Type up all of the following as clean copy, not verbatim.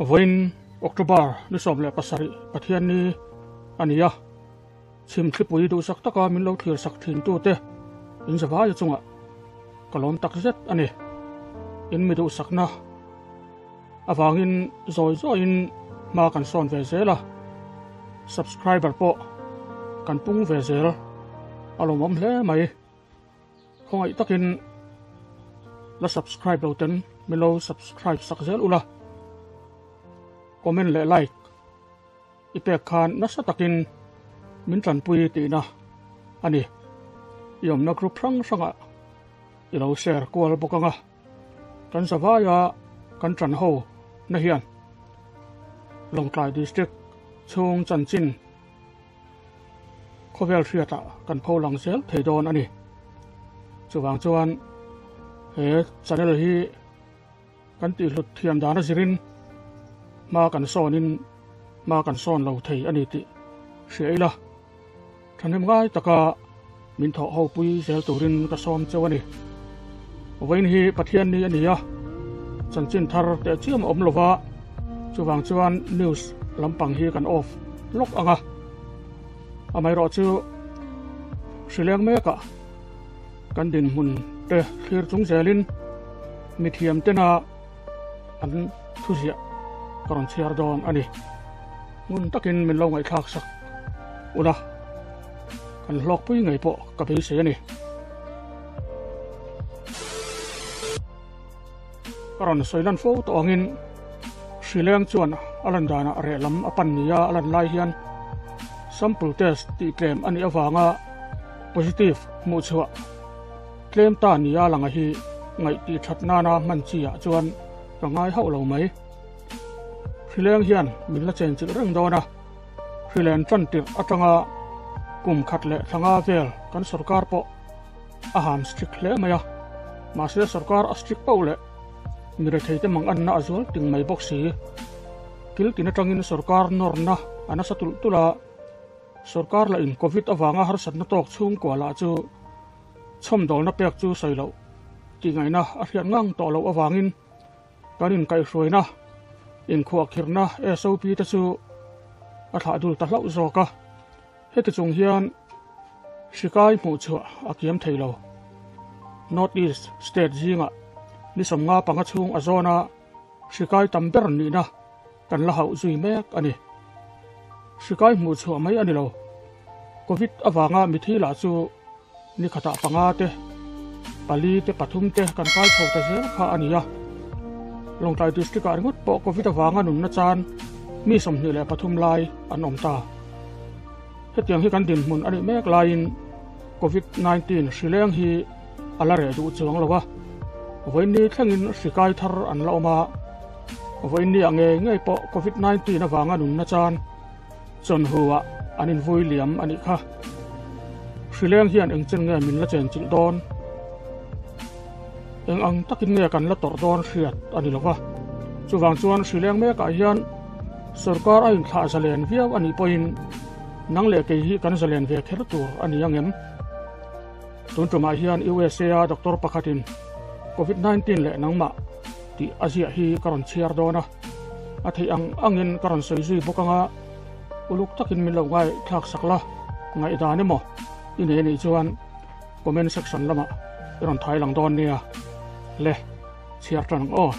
Vawiin October ni 17 Pathianni a ni a, chhimthlipui duhsak taka min lo thlirsak thintute in zavaia chungah ka lawm tak zet a ni. In mi duhsakna avangin zawi zawiin hma kan sawn ve zel a, subscriber pawh kan pung ve zel a lawmawm hle mai. Khawngaih takin la subscribe lo ten min lo subscribe sak zel ula, comment leh like i pek khan nasa takin min tanpui tihna a ni. I awmna group hrang hrangah i lo share kual bawk ang a, kan zavaia kan tan ho na hian Lawngtlai District chhung chanchin Khawvel hriatah kan pho lang zel thei dawn a ni. Chuvang chuan he channel hi kan tihhlut thiam dan a zirin hma kan sawnin hma kan sawn lo thei a ni tih hria ila. Thahnem ngai taka min thawh ho pui zel turin ka sawm cheu a ni. Vawiin hi Pathian ni a ni a, chanchin thar teh chiam a awm lova, chuvang chuan news lampang hi kan off lawk ang a. Amaherawhchu hrileng mekah kan dinhmun te thlir chung zelin mithiam tena an thuziah ka rawn chhiar dawn a ni. Ngun takin min lo ngaihthlak sak ula, kan hlawkpui ngei pawh ka beisei a ni. Ka rawn sawi lan fo tawh angin Hrileng chuan a lan danah reh lam a pan nia a lan lai hian sample test tih tlem a nih avanga positive hmuh chhuah tlem ta nia langa hi ngaih tih that nana hman chi ah chuan ka ngai hauh lo mai. Hrileng hian min la chenchilh reng dawn a, Hrilen tan tirh atanga kum khat leh thla nga vel kan sorkar pawh a ham strict hle mai a, mahse sorkar a strict pauh leh mi retheite mang anna a zual ting mai bawk si. Kil tin atangin sorkar nawrna a nasa tulh tulh a, sorkar lah in Covid avanga harsatna tawk chhungkua lah chu chhawmdawlna pek chu sawi loh tih ngaihna a hriat ngang tawh loh avangin Kan inkaihhruaina, inkhuahkhirhna SOP te chu a thlah dul ta hlauh zawk a, heti chung hian hrikai hmuh chhuah a kiam thei lo. North East state zingah ni 55 chhung a zawn a, hrikai tam ber nihna kan la hauh zui mek a ni. Hrikai hmuh chhuah mai a ni lo, Covid avanga mithi lah chu Ni khatah panga te, pali te, pathum te kan kai chho ta zel kha a ni a. Lawngtlai District ah ringawt pawh Covid avanga nunna chan mi 23 lai an awm ta. Hetiang hi kan dinhmun a nih mek laiin Covid 19 hri leng hi a la reh duh chuang lo a. Vawiin thlengin hri kai thar an la awm a. Vawiin ah ngei ngei pawh Covid 19 avanga nunna chan Chawnhu ah an invui liam a nih kha. Hrileng hian eng chen nge min la chenchilh dawn? Eng ang takin nge kan la tawrh dawn hriat a ni lo va. Chuvang chuan hrileng mekah hian sorkar a inthlah zalen viau a nih pawhin nang leh kei hi kan zalen ve kher tur a ni ang em? Tun tumah hian USA a doctor pakhatin Covid 19 leh nangmah tih a ziah hi ka rawn chhiar dawn a. A theih ang angin ka rawn sawi zui bawk anga uluk takin min lo ngaihthlak sak la, ngaihdan emaw i nei anih chuan comment section lamah i rawn thai lang dawn nia. Le, chhiar tan ang aw.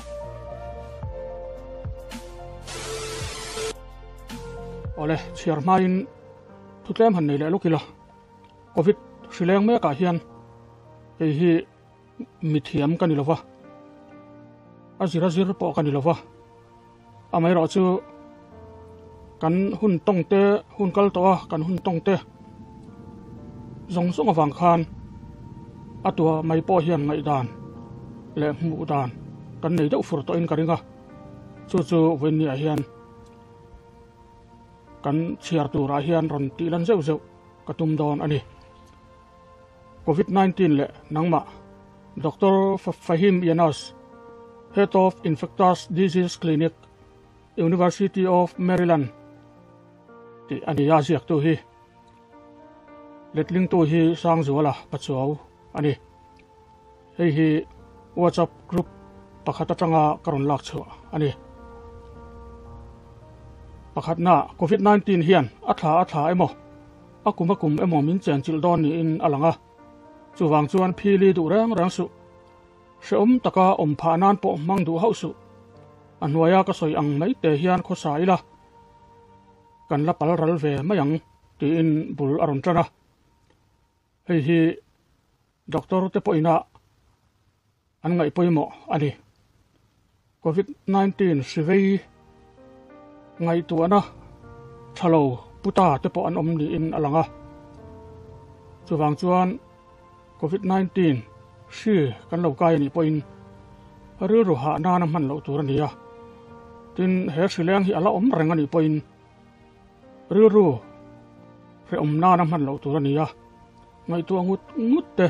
Awle, chhiar hmain thutlem han nei leh lawk ila, Covid hri leng mekah hian kei hi Mithiam ka ni lo va, a zir a zir pawh ka ni lo va, amaherawh chu kan hun tawng te, hun kal tawh a kan hun tawng te zawng zawng avang khan a tua mai pawh hian ngaihdan leh hmuh dan kan nei deuh fur tawhin ka ring a, chu chu vawiinniah hian kan chhiar turah hian rawn tih lan zeuh zeuh ka tum dawn a ni. Covid 19 leh nangmah Doctor Fahim Yanas, Head of Infectious Disease Clinic, University of Maryland tih a ni a, ziaktu hi letlingtu hi Sangzuala Pachuau a ni. Hei hi WhatsApp group pakhat atanga ka rawn lak chhuah a ni. Pakhatna, Covid 19 hian a thla a thla emaw, a kum a kum emaw min chenchilh dawn niin a lang a. Chuvang chuan phili duh reng reng suh. Hrehawm taka awm phah nan pawh hmang duh hauh suh. A hnuaia ka sawi ang mai te hian khawsa ila kan la pal ral ve mai ang tiin bul a rawn tan a. Hei hi doctor te pawhina an ngaih pawimawh a ni. Covid 19 hri vei ngaihtuahna tha lo pu ta te pawh an awm niin a lang a. Chuvang chuan Covid 19 hri kan lo kai a nih pawhin rilru hah nana hman loh tur a ni a. Tin, he hri leng hi a la awm reng a nih pawhin rilru hrehawm nana hman loh tur a ni a. Ngaihtuah ngut ngut te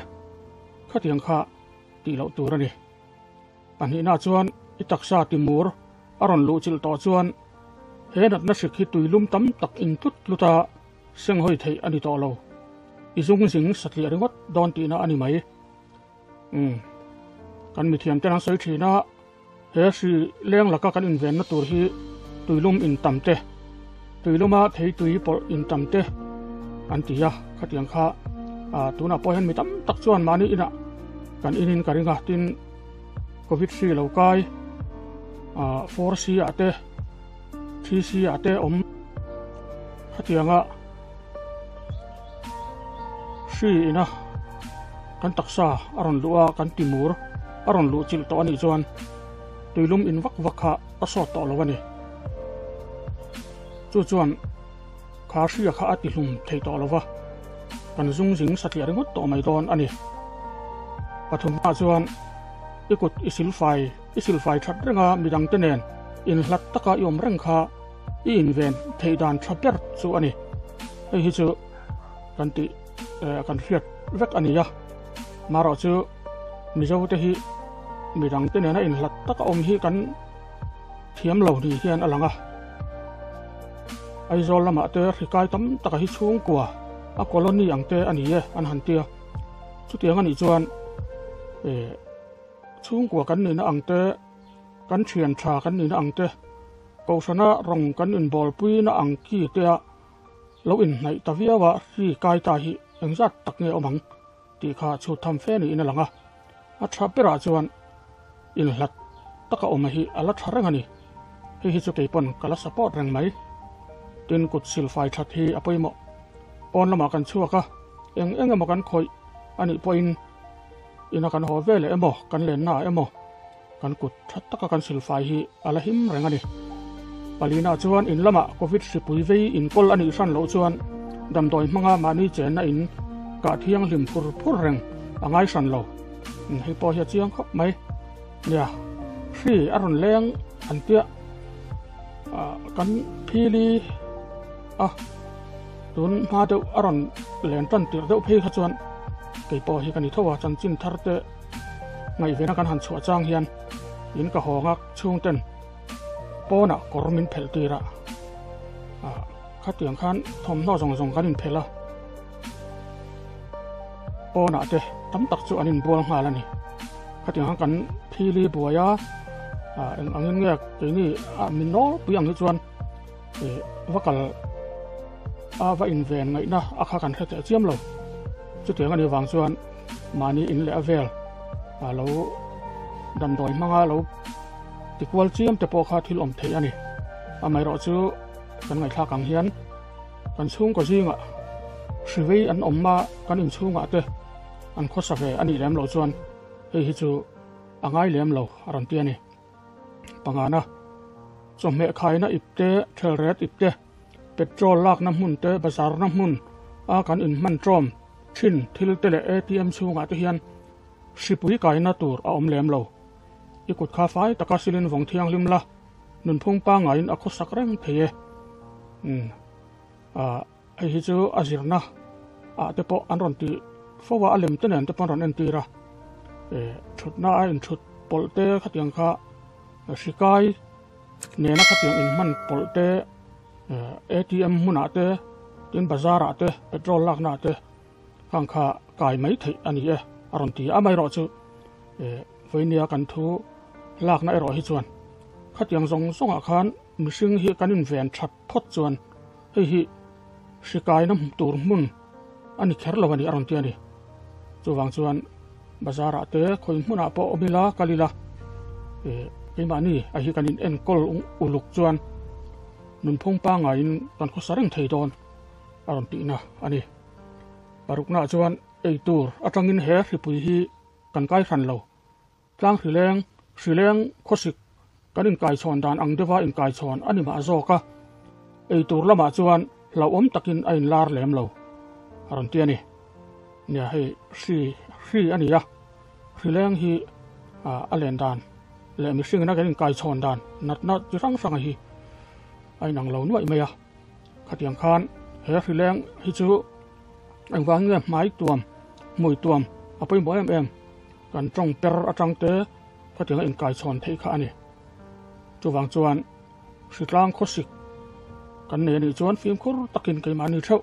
khatiang kha tih loh tur a ni. Pahnihna chuan i taksa timur a rawn luh chilh tawh chuan he natna hrik hi tuilum tam tak in tlut tlut a senghawi theih a ni tawh lo. I zung zing satliah ringawt dawn tihna a ni mai. Umm. Kan mithiam ten an sawi thin a, he hri leng laka kan invenna tur hi tuilum in tam te, tuiluma thei tui pawlh in tam te an ti a, khatiang kha tunah pawh hian mi tam tak chuan mahni inah kan inin ka ring a, tin Covid hri lo kai 4C ah te 3C ah te awm khatianga hri ina kan taksa a rawn luh a kan timur a rawn luh chilh tawh a nih chuan tuilum in vak vak kha a sawt tawh lo a ni. Chu chuan kha hria kha a ti hlum thei tawh lo va, kan zung zing satliah ringawt tawh mai dawn a ni. Pathumah chuan i kut i silfai i silfai that reng a midangte nen inhlat taka i awm reng kha i inven theih dan tha ber chu a ni. Hei hi chu kan tih kan hriat vek a ni a, marawh chu Mizote hi midangte nena inhlat taka awm hi kan thiam lo ni hian a lang a. Aizawl lamah te hri kai tam taka hi chhungkua a colony ang te a ni e an han tia. Chutiang a nih chuan chhungkua kan nihna ang te, kan thian tha kan nihna ang te, kohhrana rawng kan inbawlpuina ang ki te a lo inhnaih ta viau a hri kai ta hi engzat tak nge awm ang tih kha chhut tham fe niin a lang a. A tha berah chuan inhlat taka awm hi a la tha reng a ni. Hei hi chu kei pawn ka la support reng mai. Tin kut silfai that hi a pawimawh. Pawn lamah kan chhuak a, eng eng emaw kan khawih a nih pawhin ina kan haw ve leh emaw kan lenna ah emaw kan kut tha taka kan silfai hi a la him reng a ni. Palina chuan in lamah Covid hripui vei inkawl a nih hran loh chuan damdawi hmanga mahni chenna in kah thianghlim phur phur reng a ngai hran lo. Hei pawh hi a chiang khawp mai. Nia, hri a rawn leng an tia kan phili a tun hma deuh a rawn len tan tirh deuh phei kha chuan kei pawh hi ka ni tho a, chanchin thar te ngaihvena kan han chhuah chang hian in ka hawng a chhungten pawnah kawr min phelh tir a, khatiang khan thawmhnaw zawng zawng kan inphelh a, pawnah te tam tak chu an inbual nghal a ni. Khatiang khan kan phili buai a, eng angin nge keini min nawlpui ang hi chuan va kal a va inven ngaihna a kha kan hre teh chiam lo. Chutiang a nih vang chuan mahni in leh a vel lo damdawi hmanga lo tikual chiam te pawh kha thil awm theih a ni. Amaherawh chu kan ngaihthlak ang hian kan chhungkaw zingah hri vei an awm a, kan inchhungah te an khawsa ve a nih lem loh chuan hei hi chu a ngai lem lo a rawn ti a ni. Pangana, chawhmeh khaina ip te, thelret ip te, petrol lakna hmun te, bazarna hmun a kan inhman tawm thin thil te leh ATM chhungah te hian hripui kaina tur a awm lem lo. I kut kha fai taka silin vawng thianghlim la, nunphung pangaiin a khawsak reng thei e. Umm, hei hi chu a zirna ah te pawh an rawn ti fo a, a lem te nen te pawh an rawn entir a. Thutna a inthut pawlh te khatiang kha hri kai nena khatiang inhman pawlh te ATM hmunah te tin bazar ah te petrol lakna ah te khang kha kai mai theih a ni e a rawn ti a. Amaherawhchu vawinia kan thu lakna erawh hi chuan. Khatiang zawng zawngah khan mihring hi kan inven that phawt chuan hei hi hri kaina tur hmun a ni kher lo a ni a rawn ti a ni. Chuvang chuan bazar-ah te khawi hmunah pawh awm ila kal ila eh keimahni a hi kan in enkawl uluk chuan nunphung pangaiin kan khawsa reng thei dawn a rawn tihna a ni. Paruknaah chuan eitur atangin he hripui hi kan kai hran lo. Tlang hrileng, hrileng khawsik kan inkaichhawn dan ang deuha inkaichhawn a ni mah zawk a, eitur lamah chuan hlauhawm takin a inlar lem lo a rawn ti a ni. Nia hei hri hri a ni a, hrileng hi a len dan leh mihringina kan inkaichhawn dan natna chi hrang hranga hi a inang lo nuaih mai a. Khatiang khan he hrileng hi chu engvang nge hmai tuam, hmui tuam a pawimawh em em. Kan tawng per atang te khatianga inkaichhawn theih kha a ni. Chuvang chuan hritlang khawsik kan nei a nih chuan fimkhur takin keimahni theuh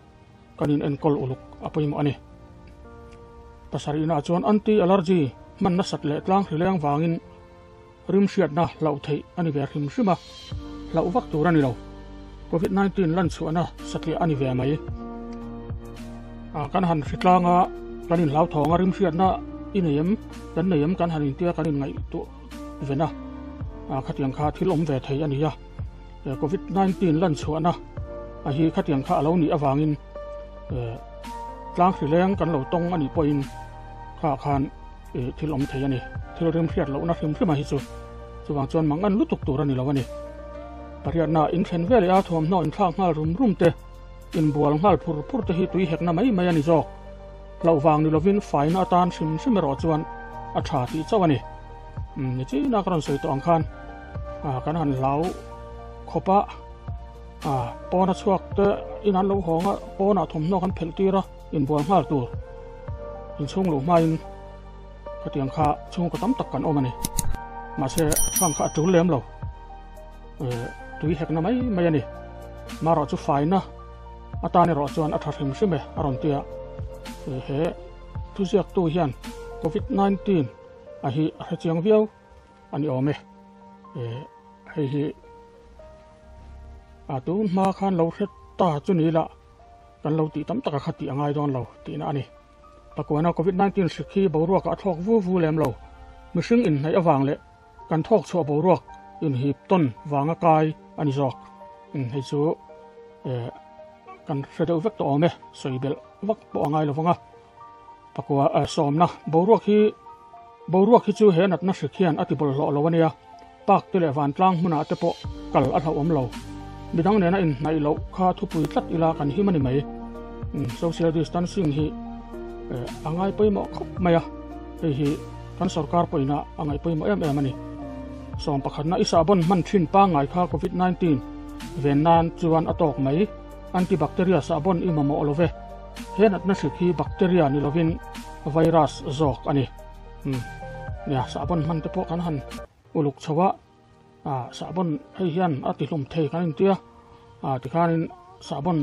kan in enkawl uluk a pawimawh a ni. Pasarihnaah chuan anti-allergy hman nasat leh tlang hrileng vangin rim hriatna hlauh theih a ni ve hrim hrim a, hlauh vak tur a ni lo. Covid 19 lan chhuahna satliah a ni ve mai. Kan han hritlang a, kan inhlauthawng a, rim hriatna i nei em, kan nei em kan han intia kan inngaihtuah ven a, khatiang kha thil awm ve thei a ni a. Covid 19 lan chhuahna a hi khatiang kha a lo nih avangin tlang hrileng kan lo tawng a nih pawhin kha khan thil awm thei a ni. Thil rim hriat lohna hrim hrima hi chu chuvang chuan mang an lutuk tur a ni lo a ni. Pariatna inthlen vel leh a thuamhnaw inthlak nghal rum rum te, inbual nghal phur phur te hi tui hekna mai mai a ni zawk. Hlauh vang ni lovin faina atan hrim hrim erawh chuan a tha tih chauh a ni. Nichina ka rawn sawi tawh ang khan kan han hlau khawp a, pawna chhuak te in an lo hawng a, pawnah thawmhnaw kan phelh tir a, inbual nghal tur inchhung luh hmain khatiang kha chhungkaw tam tak kan awm a ni. Mahse hang kha a tul lem lo. Tui hekna mai mai a ni. Marawh chu faina atan erawh chuan a tha hrim hrim e a rawn ti a. He thuziaktu hian Covid 19 a hi a hrechiang viau a ni awm e. Hei hi a tun hma khan lo hre ta chu ni la kan lo tih tam taka kha tih a ngai dawn lo tihna a ni. Pakuana Covid 19 hrik hi boruakah a thlawk vu vu lem lo. Mihring inhnaih avang leh Kan thawk chhuah boruak inhip tawn vanga kai a ni zawk. Hei chu kan hre deuh vek tawh awm e, sawi belh vak pawh a ngai lo vang a. Pakua sawmna boruak hi boruak hi chu he natna hrik hian a ti bawlhhlawh lo a nia. Park te leh vantlang hmunah te pawh kal a hlauhawm lo. Midang nena inhnaih loh kha thupui tlat ila kan him a ni mai. Social distancing hi a ngai pawimawh khawp mai a, hei hi Kan sorkar pawhina a ngaih pawimawh em em a ni. Sawm pakhatna i sahbawn hman thin pangngai kha Covid 19 ven nan chuan a tawk mai. Antibacteria sahbawn i mamawh lo ve. He natna hrik hi bacteria ni lovin virus zawk a ni. Umm nia sahbawn hman te pawh kan han uluk chho a, sahbawn hei hian a ti hlum thei kan intia tikhanin sahbawn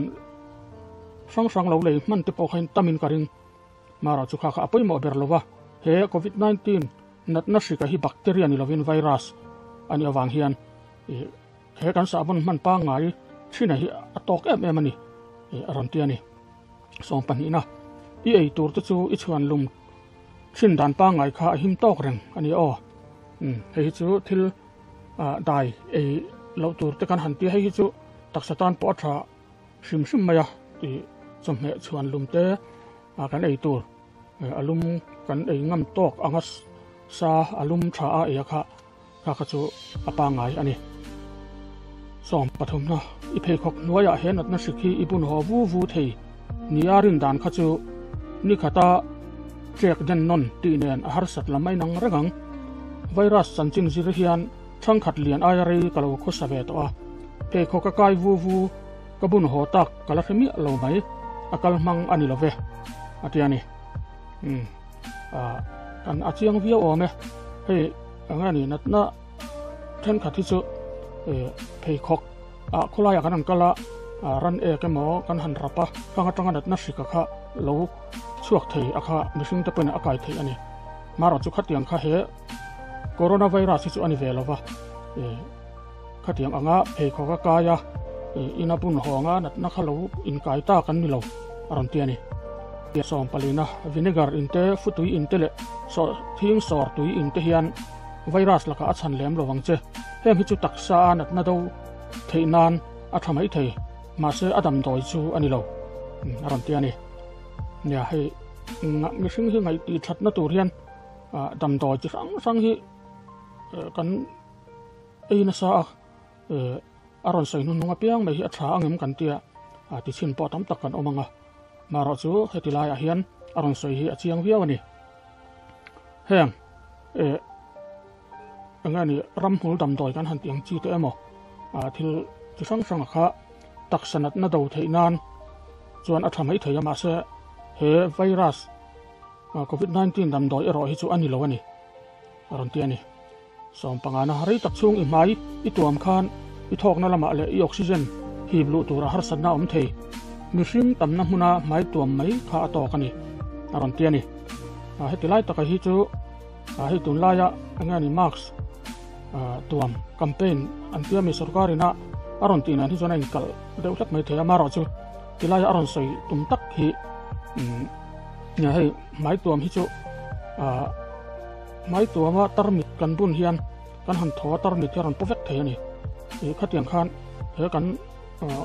hrang hrang lo lei hman te pawh kha in tamin ka ring. Mara chu kha kha a pawimawh ber lo va, he Covid 19 natna hrika hi bacteria ni lovin virus a nih avang hian he kan sahbawn hman pangngai thina hi a tawk em em a ni a rawn ti a ni. Sawm pahnihna, i ei tur te chu i chhuan lum thin dan pangngai kha a him tawk reng a ni aw. Hei hi chu thil dai ei loh tur te kan han ti a, hei hi chu taksa tan pawh a tha Hrim hrim mai a tih chawhmeh chhuan lum te kan ei tur a lum kan ei ngam tawk anga sa a lum tha a ei a kha kha kha chu a pangngai a ni. Sawm pathumna i pheikhawk hnuaiah he natna hrik hi i bun haw vu vu thei nia rin dan kha chu nikhata trek den nawn tih nen a harsat la mai nang reng ang. Virus chanchin zir hian Thangkhat lian aia rei ka lo khawsa ve tawh a, pheikhawk a kai vu vu ka bun haw tak ka la hre miah lo mai, a kal hmang a ni lo ve, a ti a ni. Umm, ah, kan a chiang viau awm e, hei eng nge ni natna thenkhat hi chu eh pheikhawk ah khawlaiah kan han kal a, ran ek emaw kan han rap a, khang atanga natna hrika kha lo chhuak thei a kha mihring te pawhin a kai theih a ni. Marawh chu khatiang kha he Coronavirus hi chu a ni ve lo va, Khatiang anga pheikhawk a kai a, ina bun hawnga natna kha lo inkai ta kan ni lo, a rawn ti a ni. Sawmpalina, vinegar inte, futui inte leh sawhthing sawr tui inte hian virus lakah a chhan lem lo ang che. Heng hi chu taksa a natna do theih nan a tha mai thei, mahse a damdawi chu a ni lo, a rawn ti a ni. Nia, hei mihring hi ngaih thatna tur hian damdawi chi hrang hrang hi kan ei nasa a, a rawn sawi hnuhnung apiang mai hi a tha angem kan tia tichhin pawh tam tak kan awm ang a, marawh chu heti laiah hian a rawn sawi hi a chiang viau a ni. Heng eng nge ni ramhmul damdawi kan han tih ang chi te emaw thil chi hrang hrang a kha taksa natna do theih nan chuan a tha mai thei a, mahse he virus covid 19 damdawi erawh hi chu a ni lo a ni a rawn ti a ni. Sawmpangana rei tak chhung i hmai i tuam khan i thawkna lamah leh i oxygen hip luh tura harsatna a awm thei. Mihring tamna hmuna hmai tuam mai kha a tawk a ni a rawn ti a ni. Heti lai taka hi chu hei tunlaia eng nge ni mask tuam campaign an tia mi sorkarina a rawn tih nan hi chuan a inkalh deuh hlek mai thei a, amaherawhchu tilaia a rawn sawi tum tak hi hei hmai tuam hi chu hmai tuama tarmit kan bun hian kan han thaw a tarmit hi a rawn paw vek thei a ni. Khatiang khan he kan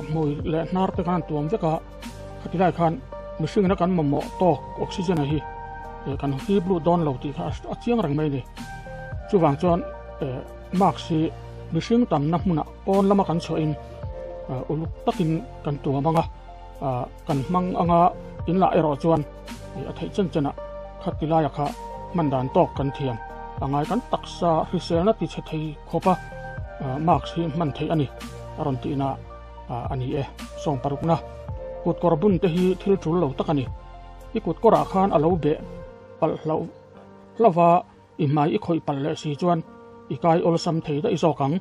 hmui leh hnar te khan an tuam vek a, khati lai khan mihringina kan mamawh tawk oxygen a hi kan hip lut dawn lo tih kha a chiang reng mai a ni. Chuvang chuan mask hi mihring tamna hmunah pawn lama kan chhuahin uluk takin kan tuam ang a, kan hmang anga inlah erawh chuan a theih chen chenah khati laia kha hman dan tawk kan thiam a ngai kan taksa hriselna ti chhe thei khawpa mask hi hman theih a ni a rawn tihna a ni e. Sawmparukna kutkawr bun te hi thil tul lo tak a ni. I kutkawrah khan a lo beh palh hlauh hlauh a, i hmai i khawih palh leh si chuan i kai awlsam thei daih zawk ang.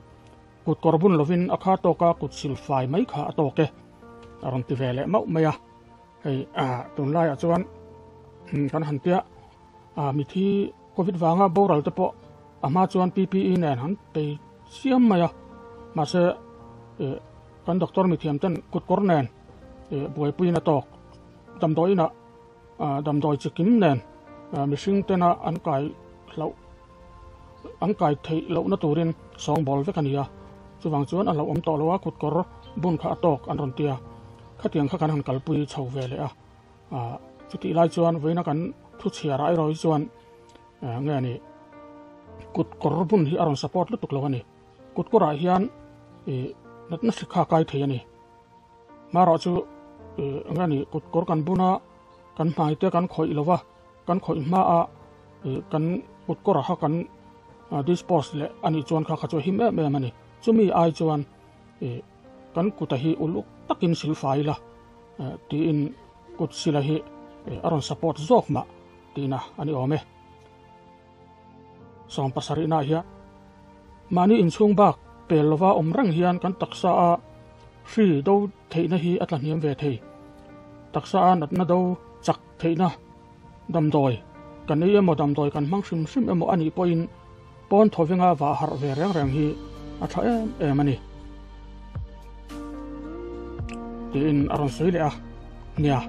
Kutkawr bun lovin a kha tawka kut sil fai mai kha a tawk e a rawn ti ve leh mauh mai a. Hei tunlaiah chuan kan han tia mithi covid vanga boral te pawh a hma chuan PPE nen han pei siam mai a, mahse kan doctor mithiam ten kutkawr nen buaipuiin a tawk damdawiinah damdawi chikim nen mihring tena an kai hlauh an kai theih lohna turin sawngbawl vek a ni a, chuvang chuan a hlauhawm tawh lo a, kutkawr bun kha a tawk an rawn ti a, khatiang kha kan han kalpui chho ve leh a, chutih lai chuan vawiina kan thu chhiar ah erawh hi chuan nge ni kutkawr bun hi a rawn support lutuk lo a ni, kutkawr ah hian ih natna hri kha kai thei a ni, marawh chu nge ni kutkawr kan bun a kan hmai te kan khawih lo va. Kan khawih hmaah kan kutkawrah kha kan dispose leh a nih chuan kha kha chu a him em em a ni. Chumi ai chuan kan kuta hi uluk takin silfai ila tiin kut sila hi a rawn support zawk mah tihna a ni awm e. Sawmpasarihnaah hian mahni inchhung bak pel lova awm reng hian kan taksa a hri do theihna hi a tlahniam ve thei. Taksa a natna do chak theihna damdawi kan ei emaw damdawi kan hmang hrim hrim emaw a nih pawhin pawn thawvenga vah harh ve reng reng hi a tha em em a ni. Tiin a rawn sawi leh a, nia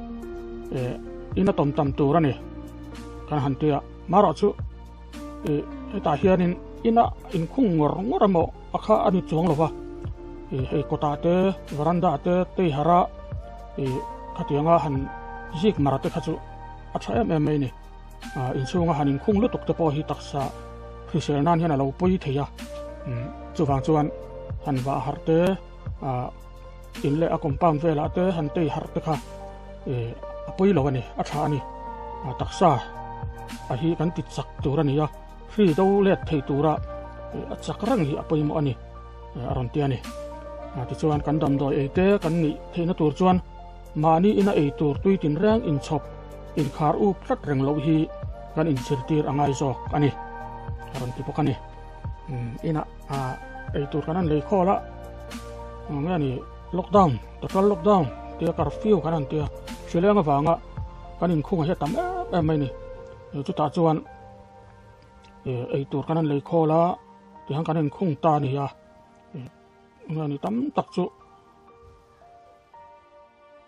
eh in a tawm tam tur a ni kan han ti a, marawh chu eh hetah hianin ina inkhung ngawr ngawr emaw a kha a ni chuang lo va, eh hei kawtah te veranda te tei harh a eh khatianga han zik mar te kha chu a tha em em mai a ni. Inchhunga han inkhung lutuk te pawh hi taksa hrisel nan hian a lo pawi thei a, chuvang chuan han vah harh te in leh a compound velah te han tei harh te kha a pawi lo a ni, a tha a ni. Taksa a hi kan ti chak tur a ni a, hri do let thei tura a chak reng hi a pawimawh a ni a rawn ti a ni. Tichuan kan damdawi ei te kan nih theihna tur chuan Mahni ina ei tur tui tinreng inchhawp inkhar up tlat reng loh hi kan inchhirtir a ngai zawk a ni, a rawn ti bawk a ni. Ina ei tur kan han lei khawl a, nge ni lockdown, total lockdown tia curfew kan han tia hrileng avanga kan inkhung a hi a tam em em mai a ni. Chutah chuan ei tur kan han lei khawl a, tihian kan inkhung ta a ni a. nge ni tam tak chu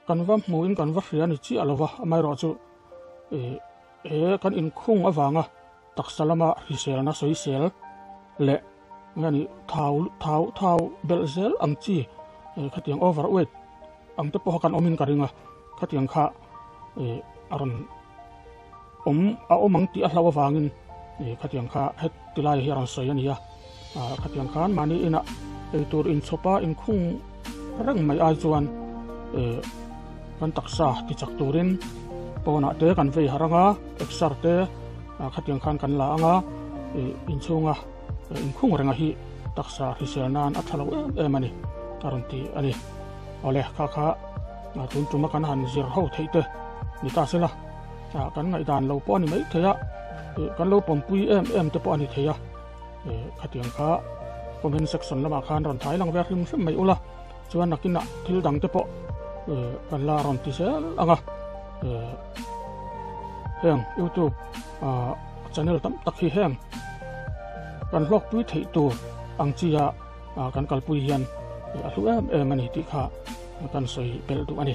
kan va hmuin kan va hria ni chiah lova, amaherawhchu he kan inkhung avanga taksa lama hriselna sawisel leh nge ni thau thau thau belh zel ang chi khatiang overweight ang te pawh kan awmin ka ring a, khatiang kha a rawn awm a awm ang tih a hlauh avangin khatiang kha heti lai hi a rawn sawi a ni a, khatiang khan mahni inah eitur inchhawpa inkhung reng mai ai chuan kan taksa tichak turin pawnah te kan vei harh ang a, exer te khatiang khan kan la ang a, inchhunga inkhung renga hi taksa hrisel nan a tha lo em em a ni a rawn ti a ni. Awle kha kha tun tuma kan han zir ho theih te ni ta sela kan ngaihdan lo pawh a ni mai thei a, kan lo pawmpui em em te pawh a ni thei a, khatiang kha comment section lamah khan rawn thai lang ve hrim hrim mai ula chuan nakinah thil dang te pawh kan la rawn ti zel ang a, heng youtube channel tam tak hi heng kan hlawkpui theih tur ang chi a kan kalpui hian a hlu em em a ni tih kha kan sawi belh duh a ni.